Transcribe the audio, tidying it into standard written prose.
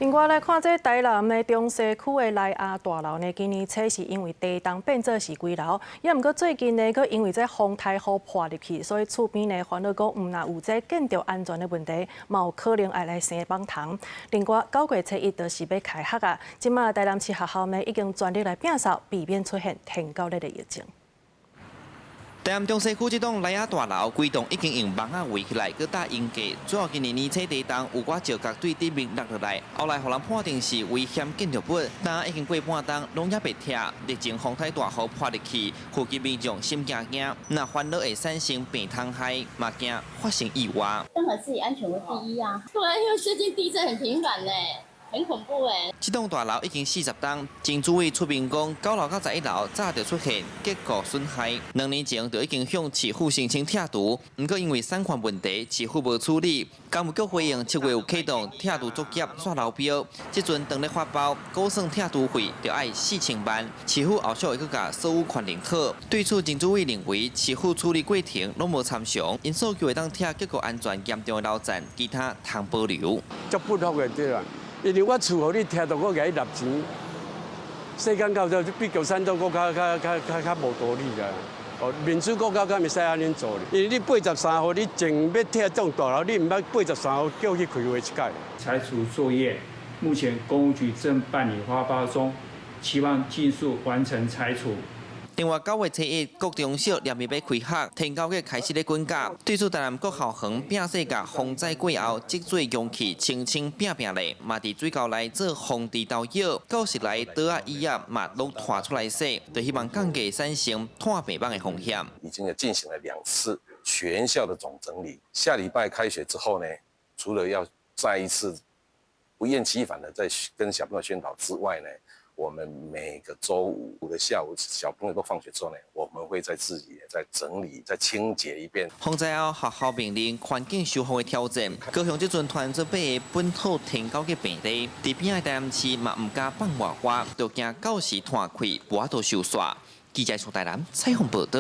另外來看，這台南的中西區的萊亞大樓呢，今年初是因為地動變做是危樓，也毋過最近呢，閣因為這風颱雨破入去，所以厝邊呢煩惱講，毋若有這建築安全的問題，嘛有可能愛來生蠓蟲。另外九月初一就是欲開學啊，這馬台南市學校呢已經全力來摒掃，避免出現天狗日的疫情。台南中西區這棟萊亞大樓，規棟已經用網仔圍起來，閣搭鷹架。主要今年年初地動有寡石角對頂面落落來，後來予人判定是危險建築物，但已經過半冬，攏猶袂拆。日前風颱大雨潑入去，附近民眾心驚驚，若煩惱會產生病蟲害，嘛驚發生意外。當然是以安全為第一啊！對，因為最近地震很頻繁呢。很恐怖欸！這棟大樓已經40冬，前主委出面講，9樓到11樓早就出現結構損害，2年前就已經向市府申請拆除，毋過因為產權問題，市府無處理。工務局回應7月有啟動拆除作業煞流標，這陣當咧發包，估算拆除費就愛4000萬，市府後續會閣共所有權認可。對此，前主委認為市府處理過程攏無參詳，𪜶訴求會當拆結構安全嚴重的樓層，其他通保留。足不服的對啦。因為我厝予你拆著，閣共你納錢，世間到這比共產黨閣較較較較較無道理啦。哦，民主國家敢會使按呢做咧？因為你83號，你前欲拆這棟大樓，你毋捌83號叫去開會一擺。拆除作業目前工務局正辦理發包中，期望盡速完成拆除。另外，9月初一，國中小連日欲開學，天狗月開始咧滾假。對此，台南國校園摒洗共風災過後，積水容器清清摒摒咧，嘛佇水溝內做防治投藥，教室內桌仔椅仔嘛攏拖出來洗，就希望降低產生湠病蠓的風險。已經進行了兩次全校的總整理。下禮拜開學之後呢，除了要再一次不厭其煩的再跟小朋友宣導之外呢，我們每個週五的下午，小朋友都放學之後呢，我們會再自己再整理、再清潔一遍。風災後，學校面臨環境修復的挑戰。高雄這陣傳出八个本土天狗的病例，佇邊仔台南市嘛毋敢放外花，就驚到時湠開，無法度收煞。記者從台南採訪報道。